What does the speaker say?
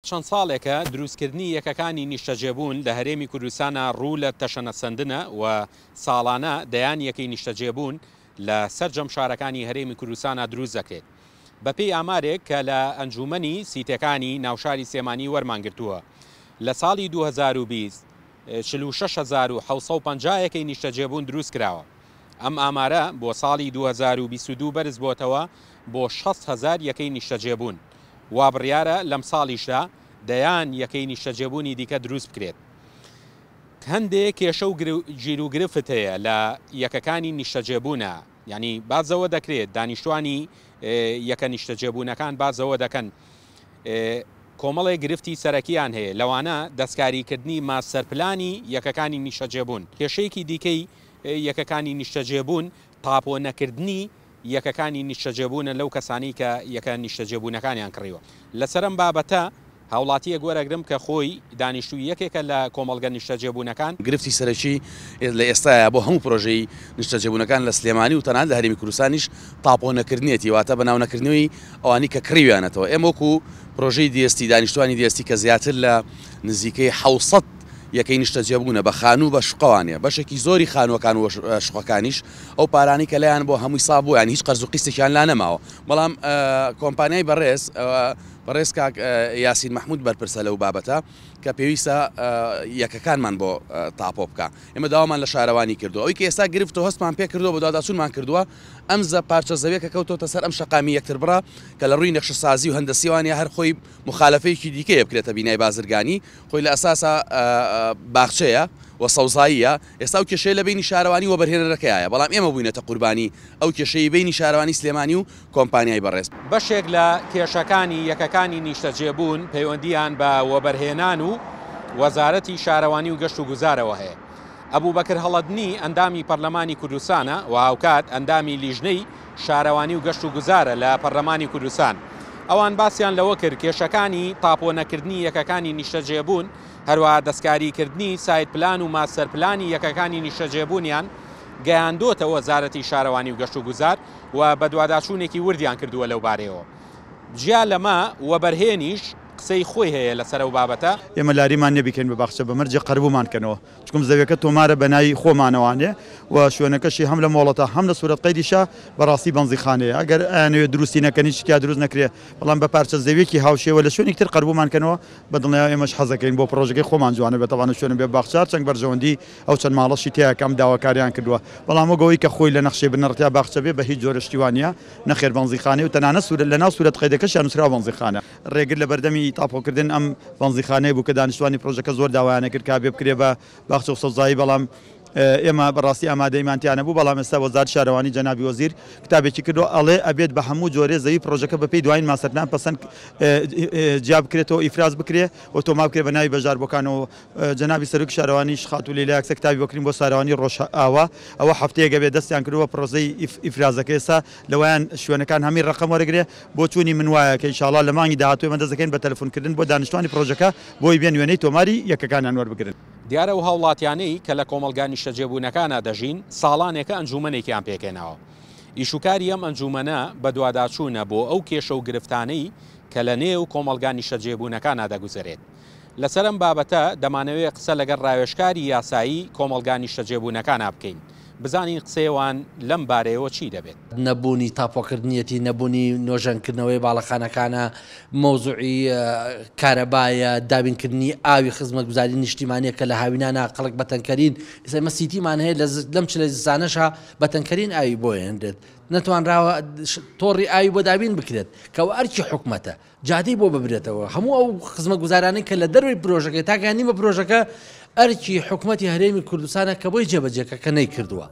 چەند ساڵێکە دروستکردنی یەکەکانی نیشتەجێبوون لە هەرێمی کوردستانا ڕوو لە تەشەنەسەندنە و ساڵانە دەیان یەکەی نیشتەجێبوون لە سەرجەم شارەکانی هەرێمی کوردستانا دروست دەکرێت. بەپێی ئامارێک کە لە ئەنجوومەنی سیتەکانی ناوشاری سلێمانی وەرمانگرتووە لە ساڵی 2020 46,750 یەکەی نیشتەجێبوون دروستکراوە. ئەم ئامارە بۆ ساڵی 2022 بەرزبۆتەوە بۆ 60 هەزار یەکەی نیشتەجێبوون. وا بڕیارە لەم ساڵیشدا دەیان یەکەی نیشتەجێبوونی دیکە دروست بکرێت. هەندێک کێشە و گیروگرفت هەیە لە یەکەکانی نیشتەجێبوونە، یعنی بازەوە دەکرێت دانیشتوانی یەکە نیشتەجێبوونەکان بازەوە دەکەن. کۆمەڵێک گرفتی سەرەکیان هەیە، لەوانە دەستکاریکردنی ماستەرپلانی یەکەکانی نیشتەجێبوون. کێشەیەکی دیکەی یەکەکانی نیشتەجێبوون تاپۆ نەکردنی یەکەکانی نیشتەجێبوونە لەو کەسانەی کە یەکە نیشتەجێبوونەکانیان کڕیوە. لەسەر ئەم بابەتە هاوڵاتییەک وەرەگرم کە خۆی دانیشتووی یەکێکە لە کۆمەڵگە نیشتەجێبوونەکان. گرفتی سەرەکی لە ئێستایا بۆ هەموو پرۆژەی نیشتەجێبوونەکان لە سلێمانی و تەنانەت لە هەرێمی کوردستانیش تاپۆ نەکردنیەتی، واتە بەناو نەکردنەوەی ئەوانەی کە کڕیویانەتەوە. ئێمە وەکو پرۆژەی DST، دانیشتوانی DST کە زیاتر لە نزیکەی 700 یەکەی نیشتەجێبوونە بە خانوو بە شوقەوانە، بەشێکی زۆری خانووەکان و شوقەکانیش ئەو پارانەی کە لایان بۆ هەمووی ساف بوو، یانی هیچ قەرز و قیستێکیان لا نەماوە. بەڵام کۆمپانیای بەڕێز بەڕێز کاک یاسین مەحمود بەرپرسە لەو بابەتە کە پێویستە یەکەکانمان بۆ تاپۆ بکا. ئێمە داوامان لە شارەوانی کردووە، ئەوەی کە ئێستا گرفت و هەستمان پێ کردووە، بەدواداچوونمان کردووە، ئەم زە پارچە زەویە کە کەوتۆتە سەر ئەم شەقامی یەکتربڕە کە لە ڕووی نەخشەسازی و هەندەسیوانە هەر خۆی مخالفەیەکی دیکەیە بکرێتە بینای بازرگانی، خۆی لە ئەساسا باخچەیە و سەوزاییە. ئێستا ئەو کێشەیە لە بەینی شارەوانی وەبەرهێنەرەکەیایە، بەڵام ئێمە بووینەتە قوربانی ئەو کێشەی بەینی شارەوانی سلێمانی و کۆمپانیای بەڕێز. بەشێک لە کێشەکانی یەکەکانی نیشتەجێبوون پەیوەندییان بە وەبەرهێنان و وەزارەتی شارەوانی و گەشت و گوزارەوە هەیە. ئەبوبەکر هەڵەدنی ئەندامی پەرلەمانی کوردستانە و هاوکات ئەندامی لیژنەی شارەوانی و گەشت و گوزارە لە پەرلەمانی کوردستان. ئەوان باسیان لەوە کرد کێشەکانی تاپۆ نەکردنی یەکەکانی نیشتەجێبوون، هەروەها دەستکاریکردنی site plan و master plan ی یەکەکانی نیشتەجێبوونیان گەیاندۆتە وەزارەتی شارەوانی و گەشت و گوزار و بەدواداچوونێکی وردیان کردووە لەو بارەیەوە. جیا لەمە وەبەرهێنیش قسەی خۆی هەیە لەسەر ئەو بابەتە. ئێمە لاریمان نییە بیکەین بە باخچە، بە مەرجێ قەرەبوومان کەنەوە، چونکم زەویەکە تۆمارە بە ناوی خۆمانەوانێ و شوێنەکەشی هەم لە مۆڵەتە هەم لە سوورەت قەیدیشە بەڕاستی بەنزیخانەیە. ئەگەر ئەیانەوێت دروستی نەکەن هیچ تیا دروست نەکرێ، بەڵام بە پارچە زەویەکی هاوشێوە لە شوێنێکی تر قەرەبوومان کەنەوە، بە دڵنیایەوە ئێمەش حەزەکەین بۆ پڕۆژەکەی خۆمان جوانە بێت. تەبعەن شوێنە بێ باخچە هەرچەند بەرژەوەندی ئەو چەند ماڵەشی تیایە کە ئەم داواکاریان کردووە، بەڵام وەک ئەوەی کە خۆی لە نەخشەی بنەڕەتیا باخچە بێ بە هیچ جۆرە شتی وا نییە، نەخێر بەنزیخانەیە و تەنانەت سوورەت لەناو سوورەت قەیدەکەشیا نووسراوە بەنزیخانە. ڕێگر لە بەردەمی تاپۆکردن ئەم بەنزیخانەیە بوو کە دانیشتوانی پرۆژەکە زۆر داوایانە کرد کە بێ بکرێ بە باخچە و سەوزایی، بەڵام ئێمە بەڕاستی ئامادەیمان تیا نەبوو. بەڵام ئێستا وەزارەتی شارەوانی جەنابی وەزیر کتابێکی کردووە ئەڵێ ئەبێت بە هەموو جۆرێ زەوی پرۆژەکە بەپێی دوایین master plan پەسەند جیا بکرێتەوە، ئیفراز بکرێ و تۆمار بکرێ بە ناوی بەشداربووەکانەوە. جەنابی سەرۆکی شارەوانیش خاتوو لەیلا یەکسەر کتابی بۆ کردین بۆ شارەوانی ڕۆژئاوا، ئەوە هەفتەیەک ئەبێ دەستیان کردووە پرۆسەی ئیفرازەکە. ئێستا لەوەیان شوێنەکان هەمی ڕەقەم وەرەگرێ. بۆچوونی من وایە کە ئینشاڵا لە مانگی داهاتوو ئێمە دەست دەکەین بە تەلەفۆنکردن بۆ دانیشتوانی پرۆژەکە بۆی بێن وێنەی تۆماری یەکەکانیان وەربگرن. دیارە ئەو هاوڵاتیانەی کە لە کۆمەڵگا نیشتەجێبوونەکانا دەژین ساڵانێکە ئەنجوومەنێکیان پێکهێناوە. ئیشوکاری ئەم ئەنجوومەنە بەدواداچوونە بۆ ئەو کێشە و گرفتانەی کە لە نێو کۆمەڵگا نیشتەجێبوونەکانا دەگوزەرێت. لەسەر ئەم بابەتە دەمانەوێت قسە لەگەڵ ڕاوێژکاری یاسایی کۆمەڵگا نیشتەجێبوونەکانا بکەین، بزانین قسەی ئەوان لەم بارەیەوە چی دەبێت. نەبوونی تاپۆکردنیەتی، نەبوونی نۆژەنکردنەوەی باڵەخانەکانە، مەوزوعی کارەبایە، دابینکردنی ئاوی خزمەتگوزاری نیشتیمانیە کە لە هاوینانا خەڵک بە تەنکەرین، ئێستا ئێمە سیتیمان هەیە لەم چلە زستانەشا بە تەنکەرین ئاوی بۆ هێنرێت، نەتوانراوە تۆڕی ئاوی بۆ دابین بکرێت، کە ئەوە ئەرکی حکومەتە. جادەی بۆ ببرێتەوە، هەموو ئەو خزمەتگوزارانەی کە لە دەرەوەی پرۆژەکەی تا گەیاندین بە پرۆژەکە ئەرکی حکومەتی هەرێمی کوردستانە کە بۆی جێبەجێکە کە نەیکردووە.